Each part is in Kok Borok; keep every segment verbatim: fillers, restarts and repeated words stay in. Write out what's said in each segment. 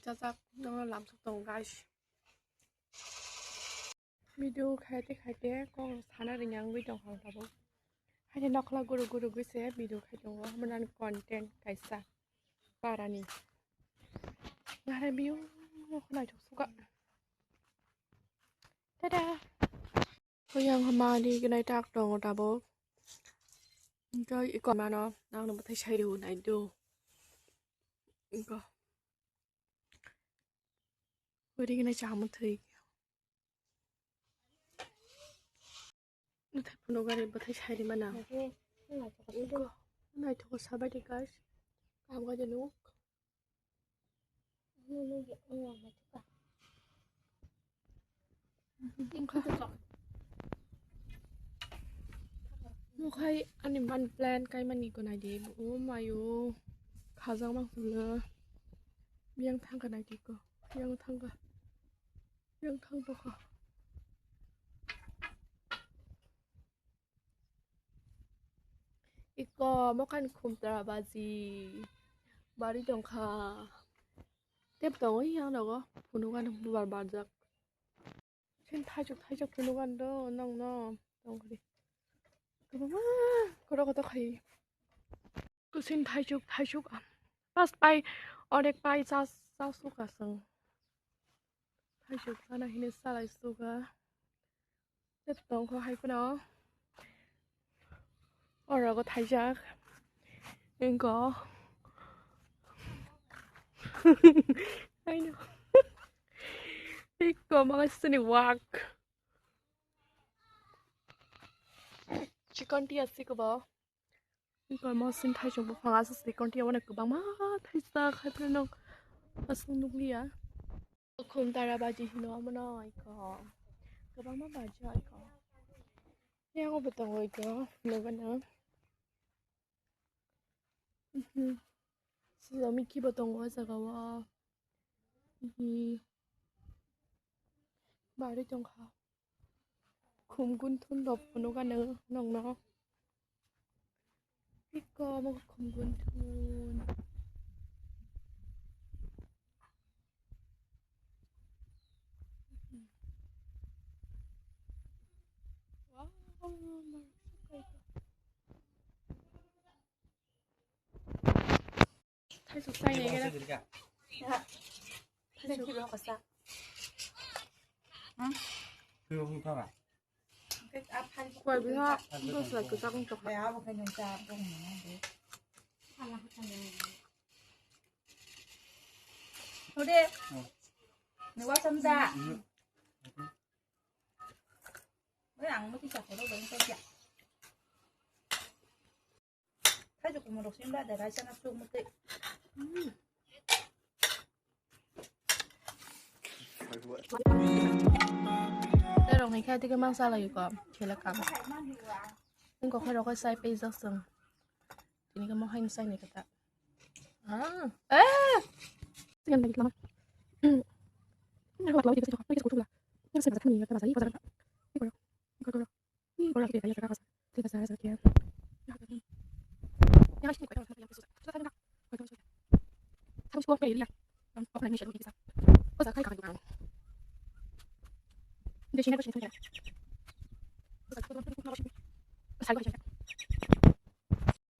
chajak, no lamsok tongo, guys. Video khaite khaite kok sana ringya wngwi tongkha ang tabuk. Haini nokla guru guru gwi se video khai tongo, hamonani content kaisa parani. Nare view naithok suka. Tada. Oyang hamani gwnai tak tongo tabuk. Enjoy iko mano nangno bwthai sai rw nai do. Iko. Uri gwnai chamung thwi. Naithai phunukgani bwthai sai rw mano. Iko. Naithogo sabai di guys. Kaham khe nuk. Nukhai ani money plant kaimani gwnai di. O mayo. Khajak mang pulo. Biyang thangkha nai di ko. Biyang thangkha. Biyang thang tokha. Iko mokhani khumtra baji bari tongkha. Tep tongo yang nogo phunukgani bubar barjak. Sin thaijak thaijak phunukgani do nongno tongkha di. Kwbangma kotor kotor khai. Kusin thaijak thaijak. Pas pai onek pai chas chas suka song. Thaijak sana hini salai suka. Tep tongkha hai phano. Orogo thaijak. Engko. Haino. Ikko maka sini wak. Chikon tea asi ko bo. Ikko mo sin thaijak buphang asi chikon tea wana kwbangma thaijak hai phano. Aswk nukliya. Khumtara baji hino omono iko. Kwbangma baji iko. Yango bo tongo iko, nugano. Mhm. Silo miki bo tongo o jaga o. Mhm. Bari tongkha. Khum gunthun rok phunukgano nongno. Iko omo khum gunthun. Wow, Thaisuk saini khe. Thaisuk. Koi biha, dos lak kwchak wng tongkha. Ode. Ni wasam da. Oi, ang mati sa ko do bang ko ya. Thaijak kumu rok sim ba da rai sana tuk muti. Terong ni kha tike mang sa lai ko, khela kam. Ning ko kha rok sai pe jak sung. Tini ka mo hai sai ni kata. Ah, eh. Sigan lagi lama. Ini aku lagi lagi sih, lagi sih kutu lah. Ini saya bazar kami ya, bazar ini bazar. Ini kalau, ini kalau.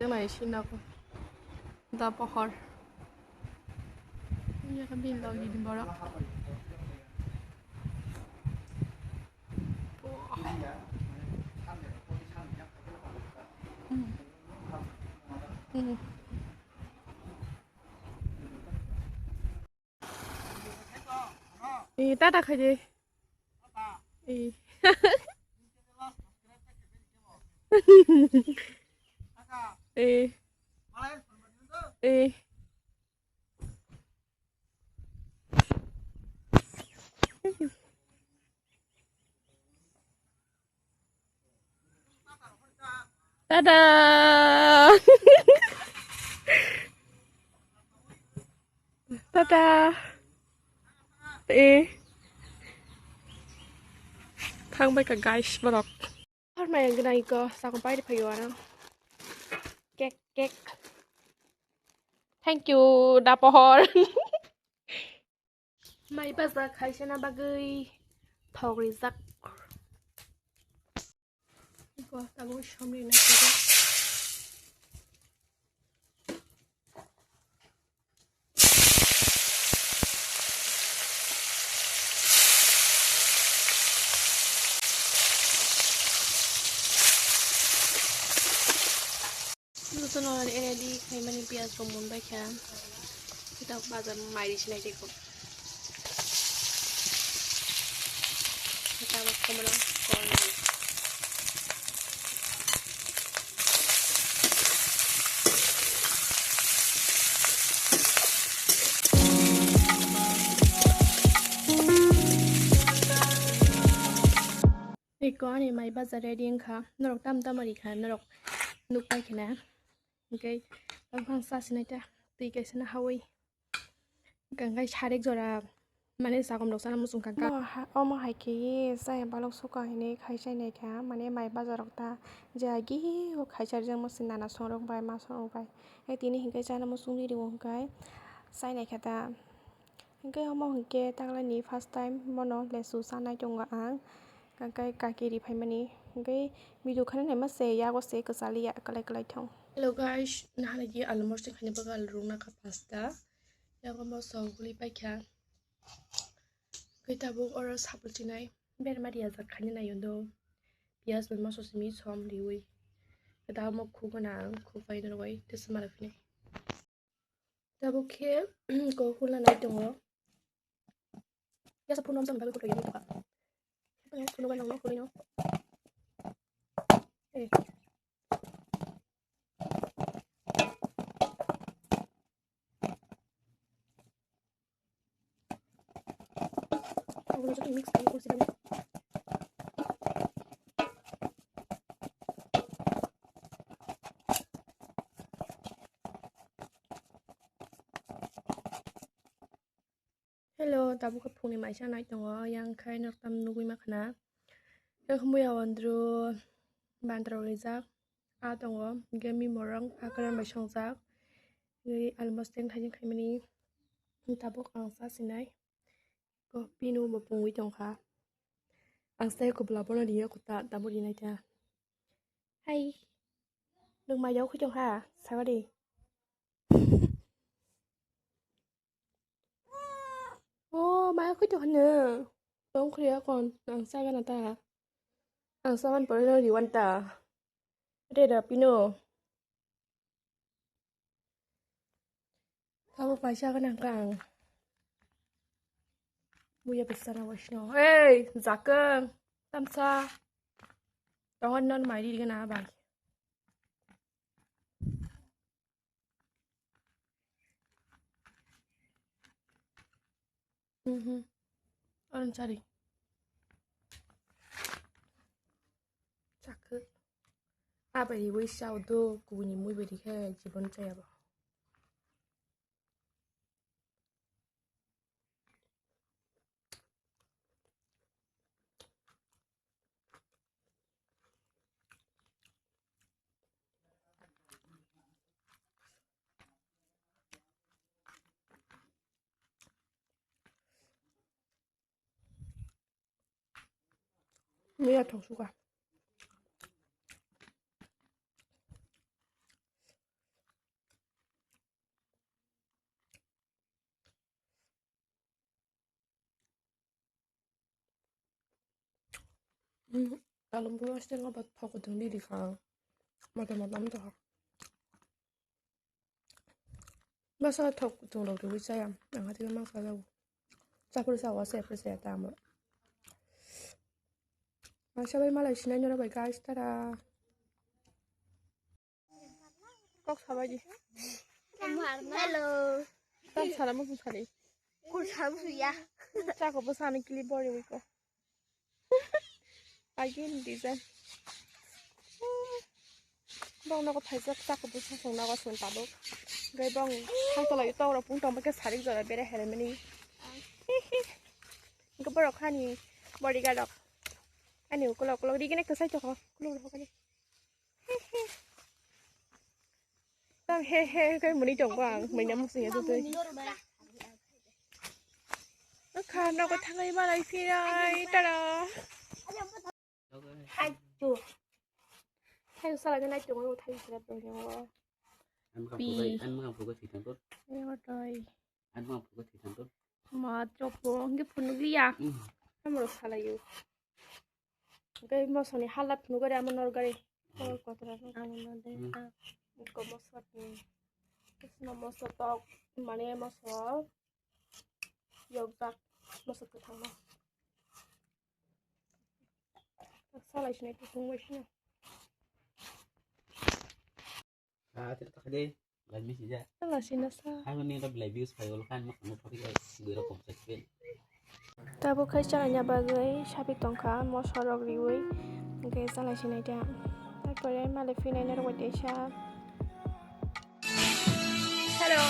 Nai sinako da pohor. Iya kan bin lagi di borok. Hmm. Hmm. Eh, tata khaidi. Eh. Eh. Eh. Tada! Tada! Eh. Thangbai ka guys borok. Har mai ang gwnai ko sakon pairi phaio ano. Cake, cake. Thank you, da pohor. Mai bajak khaisana bagwi thok rijak. Iko tabuk somri naikhe. Jotono ready khaimani piyaj rok munbai kha. Kita bazar mai ri sinai tei kok. Kita komoro kol. Eko ani mai bajar ready wngkha, norok tamo tamo rikha, norok nukpai khna. Hwnkhe tongphang sa sinai ta, twi kaisa no hawi. Hwnkhe sarik jora mane sagom rok sana muchung kha. Omo ha-, omo hai khe saya balok suka hinwi khai chai nai kha, mane mai bajar rok ta je agi o khai char jang musi nana songrok bai ma songrok bai. Tini hwnkhe chana muchung ri rio hwnkhe chai nai kha ta. Hwnkhe omo hwnkhe taklani first time bono lesu chanai tongo ang, hwnkhe kaki ri phaimani, hwnkhe video khana naima se yago se kwchaliya kwlai kwlai thung. Hello guys, nahana di almost khani bagal rungna kha pasta, yago moso guli paikha, hwnkhe tabuk oro sapul chinai berma riyajak khani naio do, piyaj bai moso simi som riwi, kwtal mokhu gwnang khu pai norwai tesa mala phini. Tabuk khe kok hula nai tongo. Yasa phone rom jani bagwi kok yagwi tongkha. Phone bai nangno hwnwi no. Eh. Ogulo joto mix kori kursi dale. Hello, tabuk khe phungni maisa nai tongo, yang khai nok tam nugui ma khna. Yang khumui awandru bandra rijak, a tongo, hwnkhe mimorok pakran bai songjak. Tei almost teng thaijing khaimani tabuk ang sa sinai. Ko pinu bo pungwi tongkha. Ang sai kubla bono riya kuta tamo rinai ta. Hai. Nwng mai yao khui tongkha, sagari. O, mai khui tongkha nwng. Tong khriya kon, ang sagana ta. Ang saban pore no riwan ta. Re da pino. Abo paisa gwnang kha ang. Buya bisa na waisno. Hey, jakeng. Tamsa. Tongon non mai ri gana bai. Mhm. Orange sari. Chakhe. Abai wi sao do kubuni mui bai rikhe jibon chaya bo. Miya thok suka. Alum pura siteng obat thok kutung di di kha. Mata mata mata. Masa thok kutung rok riwi chaya. Ang hati mang sa jago. Chapur sa wa se pur se ta mo. Masa bai malai sinai nora bai guys, tara. Kok sabai di. Hello. Tam sara mo sari. Kur sabu ya. Chako bo sani kili bori wiko. Again design. Bong nogo phaijak chako bo sasong nogo song tabuk. Gai bong thang tolai to ro pung tong ke sarik jora bere hele mani. Ke borok hani bodyguard rok. Ani ukulok ukulok rigine kwsai toko. Ukulok rok ani. Tam he he kai muni tong bang, mui na musung ya tu tui. Ang Nogo thangwi malai phinai, tara. Hai tu. Hai sala ke nai tu, thai sala tu nyo. An makam phugai, an makam phugai thwi thang tur. Nyo toi. An makam phugai thwi thang tur. Ma chopo, ngi phunuk liya. Amro salayo. Ngai mosoni halat phunuk gari ama nor gari. Kotora no. Amo no de. Ko moso ni. Kono moso tok, mane moso. Yokjak, moso kwthangno. Salai sinai kusung bai sino. Ah, tidak tak deh. Lain misi ja. Salai sino sa. Hai mani rap lai views pai ol kan mak mak pati kai gura kom sakit. Tabuk khai chalaina bagwi saphi tongkha, mosorok riwi, hwnkhe chalai sinai ta. Tarpore malai phinai norok bai teisa. Hello,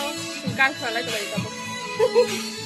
gan khwlai tongbai tabuk.